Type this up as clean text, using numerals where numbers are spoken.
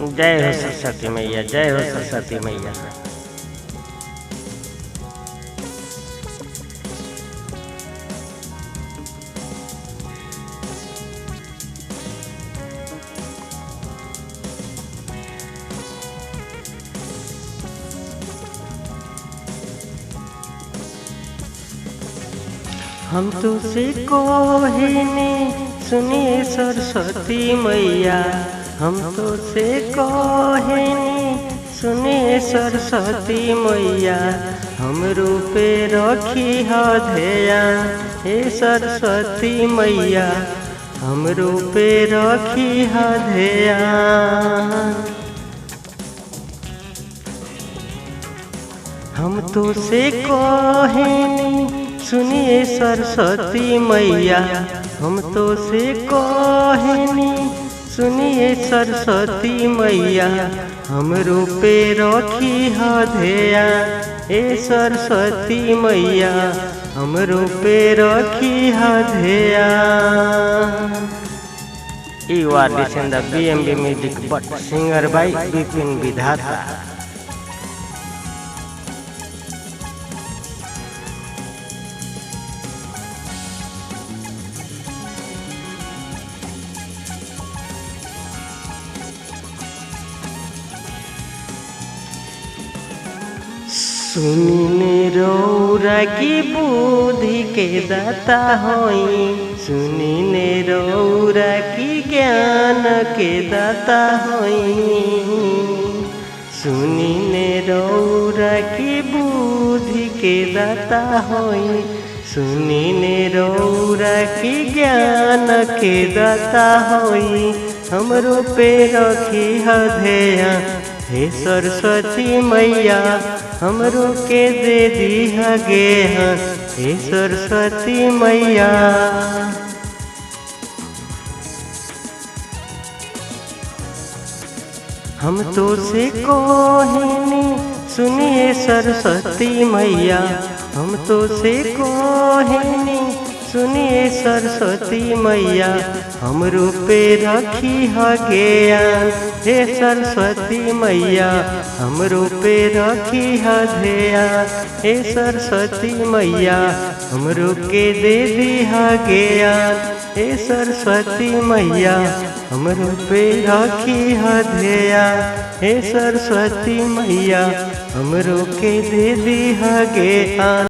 जय हो सरस्वती मैया, जय हो सरस्वती मैया। हम तुझसे कोहिनी सुनिए सरस्वती मैया, हम तुझसे कोहिनी सुनिए सरस्वती मैया, हम रूपे रखी ध्यान हे सरस्वती मैया, हम रूपे रखी ध्यान। हम तुझसे कोहिनी सुनिए सरस्वती मैया, हम तो से कहनी सुनिए सरस्वती मैया, हम रूपे रखी ध्यान हे सरस्वती मैया, हम रूपे रखी ध्यान। You are listening the BMB Music but singer by Bipin Vidhata. सुनिने रौरा की बुद्धि के दाता होई, सुनिने रौरा की ज्ञान के दाता होई, सुनिने रौरा की बुद्धि के दाता होई, सुनिने रौरा की ज्ञान के दाता होई, हमरो पे रखी ध्यान हे सरस्वती मैया, हमरो के दे दी ज्ञान हे सरस्वती मैया। हम तो से कोहिनी सुनिए सरस्वती मैया, हम तो से कोहिनी सुनिए सरस्वती मैया, हम रूपे रखी ज्ञान हे सरस्वती मैया, हम रूपे रखी ध्यान हे सरस्वती मैया, हम के दे दी ज्ञान हे सरस्वती मैया, हम रूपे रखी ध्यान हे सरस्वती मैया, हम के दे दी ज्ञान।